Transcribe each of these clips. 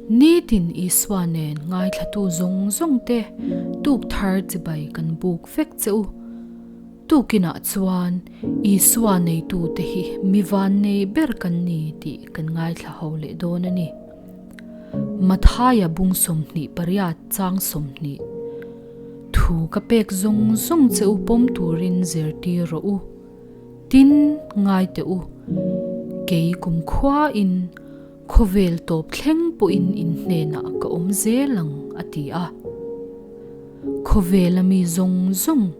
Nitin Isua nen ngaithlatu zawng zawng te tuk thar chibai kan buk vek che u. Tukinah chuan Isua neitute hi mi vannei ber kan ni tih kan ngaithla ho leh dawn a ni. Mathaia bung 28 chang 20 Thu ka pek zawng zawng che u pawm turin zirtir rawh u. Tin, ngai teh u, kei kumkhuain khawvel tawp thleng pawhin in hnenah ka awm zel ang, a ti a. Khawvela mi zawng zawng,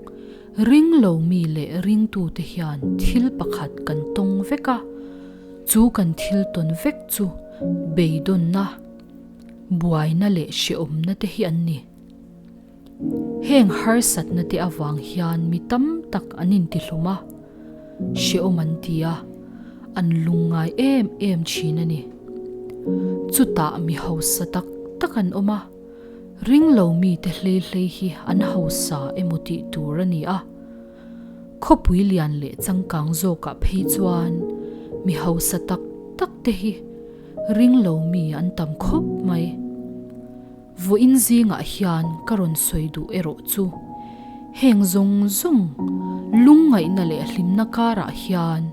ring lo mi leh ringtute hian thil pakhat kan tawng vek a, chu kan thil tawn vek chu beidawnna, buaina leh hrehawmna te hi an ni. Heng harsatna te avang hian mi tam tak an intihlum a, hrehawm an ti a, an lungngai em em thin a ni. Chutah mi hausa tak tak an awm a, ringlo mite hlei hlei hi an hausa emaw tih tur a ni a. Khawpui lian leh changkang zawkah phei chuan mi hausa tak tak te hi ringlo mi an tam khawp mai. Vawiin zingah hian ka rawn sawi duh erawh chu heng zawng zawng lungngaihna leh hlimna karah hian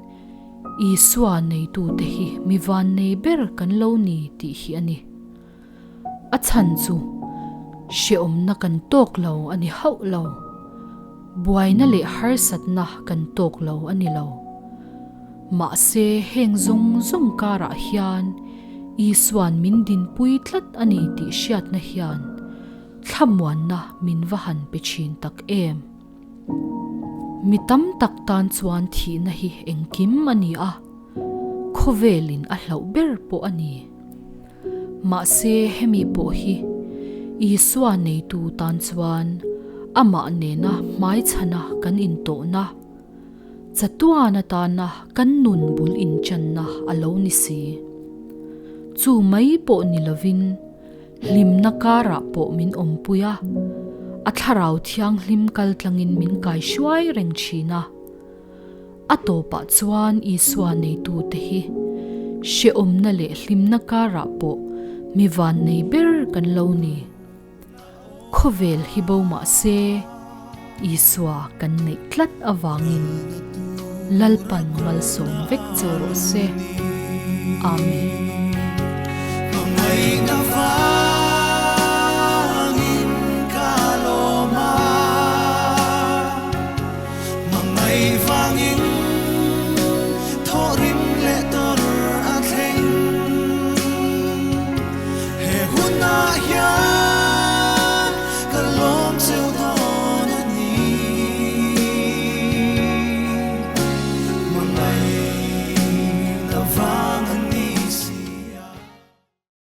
Isua neitute hi mi vannei ber kan lo ni tih hi a ni. A chhan chu hrehawmna kan tawk lo a ni hauh lo. Buaina leh harsatna kan tawk lo a ni lo. Mahse heng zawng zawng karah hian Isua'n min dinpui tlat a ni tih hriatna hian thlamuanna min va han pe thin tak em. Mi tam tak tan chuan thihna hi engkim a ni a, khawvelin a hlauh ber pawh a ni. Mahse hemi pawh hi Isua neitu tan chuan amah nena hmaichhana kan intawhna, Chatuan atana kan nun bul inchanna a lo ni si. Chu mai pawh ni lovin hlimna karah pawh min awmpui a, a thlarau thianghlim kaltlangin min kaihruai reng thin a. A tawpah chuan Isua neitute hi hrehawmna leh hlimna karah pawh mi vannei ber kan lo ni. Khawvel hi bo mah se, Isua kan neih tlat avangin Lalpan malsawm vek che rawh se. Amen.